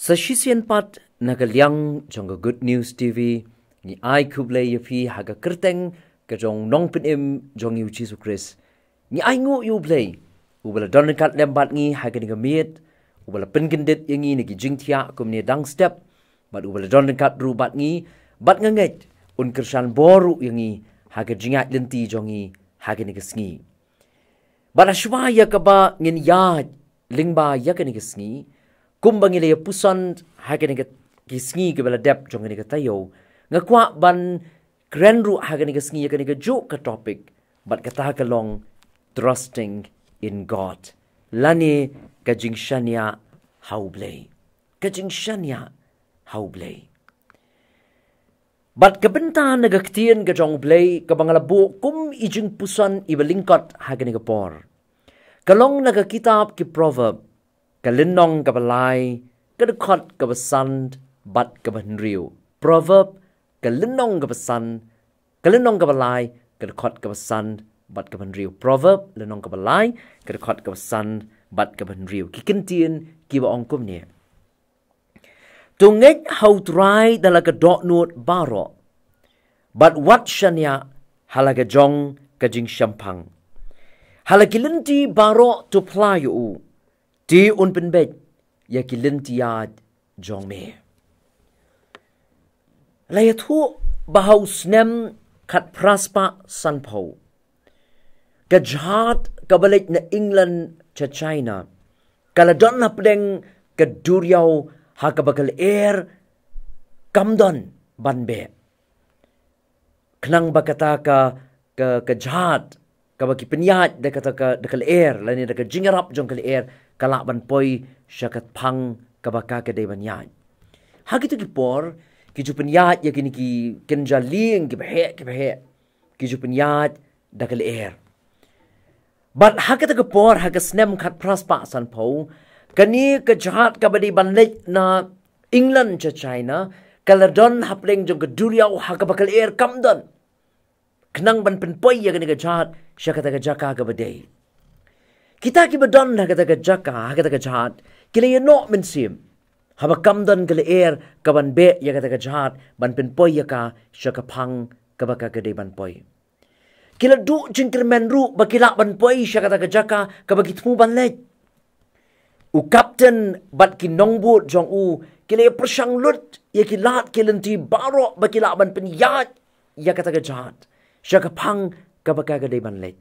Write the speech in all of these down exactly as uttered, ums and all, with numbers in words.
Sa shisien pat na ka liang jong ka Good News T V, ngi ai khublei ïa phi ha ka kyrteng ka jong u Nongpynim jong ngi u Jisu Khrist. Ngi ainguh ïa u Blei uba la don ryngkat lem bad ngi ha kane ka miet, uba la pynkyndit ïa ngi na ki jingthiah kumne dang step, bad uba la don ryngkat ruh bad ngi, bad nga ngeit un kyrshan bor ruh ïa ngi ha ka jingïaid lynti jong ngi ha kane ka sngi. Bad hashwa ïa kaba ngin ïaid lyngba ïa kane ka sngi, kumba ngi la ïa puson ha kane ka, ki sngi kiba la dep jong kane ka taïew, nga kwah ban kren ruh ha kane ka sngi ïa kane kajuh ka topic, bad kata ka long Trusting in God, lane ka jingshaniah ha u Blei. Ka jingshaniah ha u Blei. Bad ka bynta na ka ktien ka jong u Blei kaba nga la buh kum i jingpuson iba lyngkot ha kane ka por, ka long na ka kitab ki Proverb, ka lynnong kaba lai, ka dkhot kaba san bad kaba hynriew. Proverb, ka lynnong kaba san, ka lynnong kaba lai, ka dkhot kaba san bad kaba hynriew. Proverb, lynnong kaba lai, ka dkhot kaba san bad kaba hynriew. Ki kyntien kiba ong kumne: To ngeit ha u Trai da la ka dohnud baroh, bad wat shaniah ha la ka jong ka jingshemphang. Ha la ki lynti baroh to phla ïa u, te un pynbeit ïa ki lynti ïaid jong me. La ïathuh ba ha u snem khatphra spah sanphew, ka jhat kaba leit na England sha China ka la don hapdeng ka duriaw ha kaba ka lyer kam don ban beh. Khnang ba kata ka, ka, ka jhat kaba ki pynïaid da kata ka, da ka lyer, lane da ka jingïarap jong ka lyer, ka lah ban poi sha ka phang kaba ka, ka dei ban ïaid. Ha kito ki por, ki ju pynïaid ïa kine ki kynja lieng kiba heh, kiba heh, ki ju pynïaid da ka lyer. Bad ha kata ka por, ha ka snem khatphra spah sanphew, kane ka jhat kaba dei ban leit na England sha China ka la don hapdeng jong ka duriaw ha kaba ka lyer kam don, khnang ban pynpoi ïa kane ka jhat sha kata ka jaka kaba dei. Kita kiba don ha kata ka jaka, ha kata ka jhat, ki la ïa noh mynsiem haba kam don ka lyer ka ban beh ïa kata ka jhat ban pynpoi ïa ka sha ka phang kaba ka, ka dei ban poi. Ki la duh jingkyrmen ruh ba ki lah ban poi sha kata ka jaka kaba ki thmu ban leit. U kapten bad ki nongbud jong u ki la ïa pyrshang lut ïa ki lad ki lynti baroh ba ki lah ban pynïaid ïa kata ka jhat sha ka phang kaba ka, ka dei ban leit.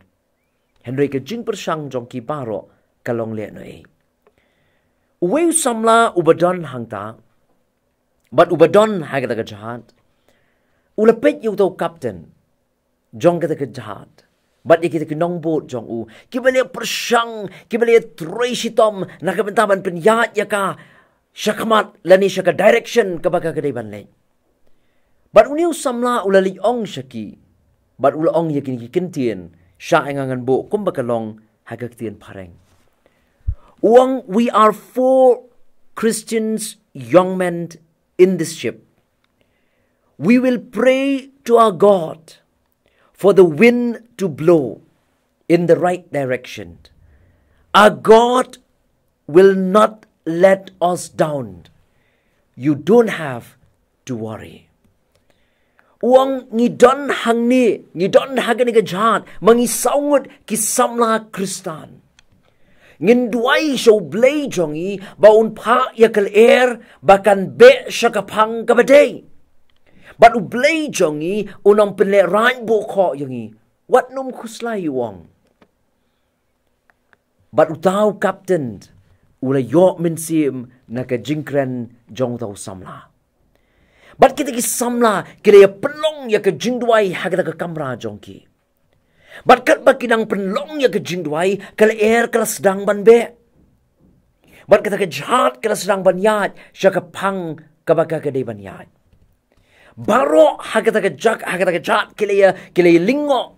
Hynrei ka jingpyrshang jong ki baroh ka long lehnohei. Uwei u samla uba don hangta bad uba don ha kata ka jhat, u la peit ïa uta u kapten jong kata ka jhat bad ïa kita ki nongbud jong u, kiba la ïa pyrshang, kiba la ïa trei shitom na ka bynta ban pynïaid ïa ka sha khmat lane sha ka direction kaba ka, ka dei ban leit. Bad une u samla u la leit ong sha ki, bad u la ong ïa kine ki kyntien, sha ïa nga ngan buh kumba ka long ha ka ktien phareng. U ong, "We are four Christians, young men in this ship. We will pray to our God for the wind to blow in the right direction. Our God will not let us down. You don't have to worry." U ong, "Ngi don hangne, ngi don ha kane ka jhat, ma ngi saw ngut ki samla Khristan. Ngin duwai sha u Blei jong ngi ba un phah ïa ka lyer ba kan beh sha ka phang kaba dei. Bad u Blei jong ngi un ym pynlehraiñ buh khoh ïa ngi. Wat nym khuslai," u ong. Bad uta u kapten u la ïoh mynsiem na ka jingkren jong uta u samla. Bad kita ki samla ki la ïa pynlong ïa ka jingduwai ha kata ka kamra jong ki. Bad katba ki nang pynlong ïa ka jingduwai, ka lyer ka la sdang ban beh. Bad kata ka jhat ka la sdang ban ïaid sha ka phang kaba ka, ka dei ban ïaid. Baroh ha kata ka jhat, ha kata ka jhat ki la ïa, ki la ïa lyngngoh.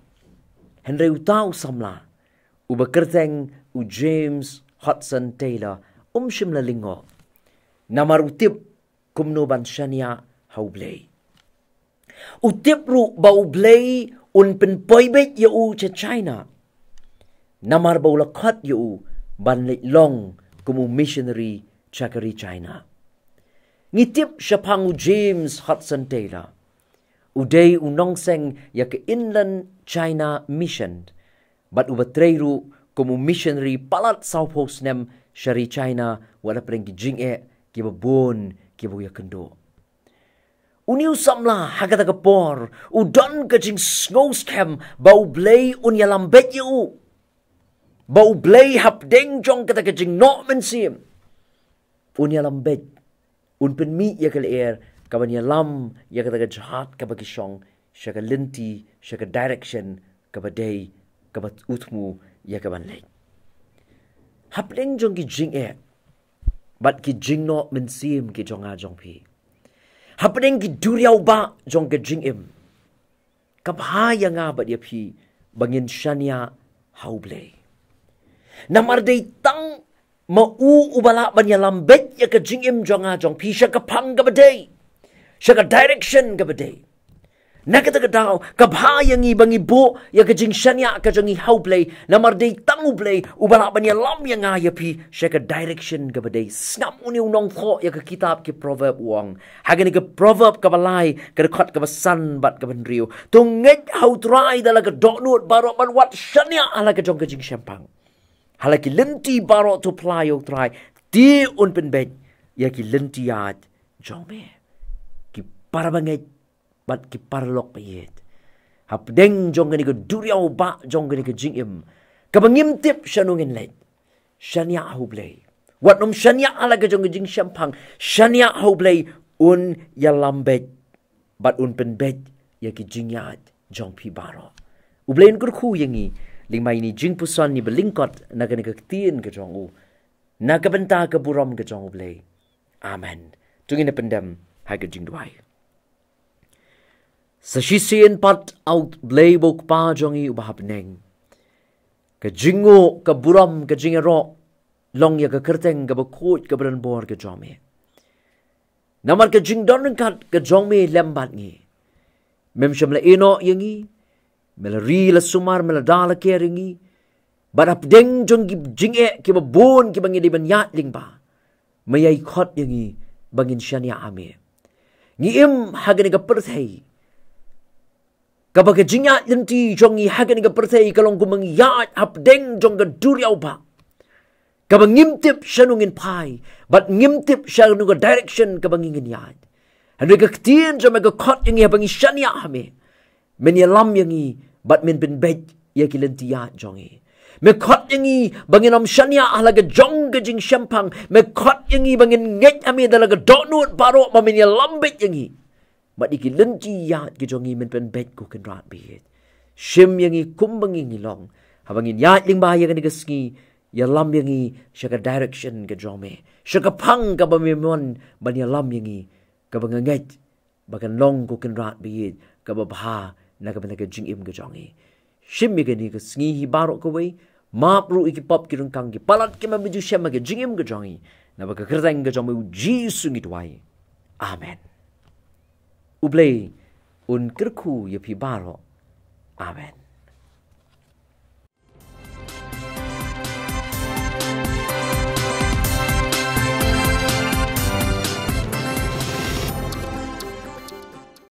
Hynrei uta u samla uba kyrteng u James Hudson Taylor um shym la lyngngoh. Namar u tip kumno ban shaniah ha u Blei. U tip ruh ba u Blei un pynpoi beit ïa u sha China. Namar ba u la khot ïa u ban leit long kum u missionary sha ka ri China. Ngi tip shaphang u James Hudson Taylor. U dei u nongseng ïa ka Inland China Mission, bad uba trei ruh kum u missionary palat sawphew snem sha ri China, wat la pdeng ki jingeh kiba bun kiba u ïakynduh. Une u samla ha kata ka por u don ka jingsngewskhem ba U Blei un ïalam beit ïa u, ba U Blei hapdeng jong kata ka jingnoh mynsiem un ïalam beit, un pynmih ïa ka lyer kaban ïalam ïa kata ka jahaj kaba ki shong sha ka lynti, sha ka direction kaba dei, kaba u thmu ïa kaban leit. Hapdeng jong ki jingeh bad ki jingnoh mynsiem ki jong nga jong phi, hapdeng ki duriaw bah jong ka jingim, ka bha ïa nga bad ïa phi ba ngin shaniah ha U Blei. Namar dei tang ma u uba lah ban ïalam beit ïa ka jingim jong nga jong phi sha ka phang kaba dei, sha ka direction kaba dei. Na kata ka daw, ka bha ïa ngi ba ngi buh ïa ka jingshaniah ka jong ngi ha U Blei, namar dei tang U Blei uba lah ban ïalam ïa nga ïa phi sha ka direction kaba dei. Sngap une u nongthoh ïa ka kitab ki Proverb u ong ha kane ka Proverb kaba lai, ka dkhot kaba san bad kaba hynriew: To ngeit ha U Trai da la ka dohnud baroh bad wat shaniah ha la ka jong ka jingshemphang. Ha la ki lynti baroh to phla ïa U Trai, te un pynbeit ïa ki lynti ïaid jong me. Ki para bangeit bad ki paralok ba ïeit, hapdeng jong kane ka duriaw bah jong kane ka jingim kaba ngim tip shano ngin leit, shaniah ha U Blei. Wat nym shaniah ha la ka jong ka jingshemphang, shaniah ha U Blei, un ïalam beit bad un pynbeit ïa ki jingïaid jong phi baroh. U Blei un kyrkhu ïa ngi lyngba ine i jingpuson, ine ba lyngkot na kane ka ktien ka jong u, na ka bynta ka burom ka jong U Blei. Amen. To ngin ïa pyndem ha ka jingduwai. Sa shisien pat, A Blei ba U Kpa jong ngi uba ha bneng, ka jingnguh, ka burom, ka jingïaroh long ïa ka kyrteng kaba khuid kaba donbor ka jong me. Namar ka jingdon ryngkat ka jong me lem bad ngi. Mem shym la ïehnoh ïa ngi, me la ri la sumar, me la da la ker ïa ngi. Bad hapdeng jong ki jingeh kiba bun kiba ngi dei ban ïaid lyngba, me ïai khot ïa ngi ba ngin shaniah ha me. Ngi im ha kane ka pyrthei kaba ka jingïaid lynti jong ngi ha kane ka pyrthei ka long kumba ngi ïaid hapdeng jong ka duriaw bah, kaba ngim tip shano ngin phai bad ngim tip shano ka direction kaba ngi ngin ïaid. Hynrei ka ktien jong me ka khot ïa ngi ba ngin shaniah ha me. Men ïalam ïa ngi bad men pynbeit ïa ki lynti ïaid jong ngi. Me khot ïa ngi ba ngin ym shaniah ha la ka jong ka jingshemphang. Me khot ïa ngi ba ngin ngeit ha me da la ka dohnud baroh, ba men ïalam beit ïa ngi bad ïa ki lynti ïaid ki jong ngi, men pynbeit, ko Kynrad ba ïeit. Shim ïa ngi kumba ngi ngi long, haba ngin ïaid lyngba ïa kane ka sngi. Ïalam ïa ngi sha ka direction ka jong me, sha ka phang kaba me mon ban ïalam ïa ngi, kaba nga ngeit ba kan long, ko Kynrad ba ïeit, kaba bha na ka bynta ka jingim ka jong ngi. Shim ïa kane ka sngi hi baroh kawei. Map ruh ïa ki pop, ki ryngkang, ki palat kiba me ju shem ha ka jingim ka jong ngi. Naba ka kyrteng ka jong me U Jisu ngi duwai. Amen. U Blei un kyrkhu ïa phi baroh. Amen.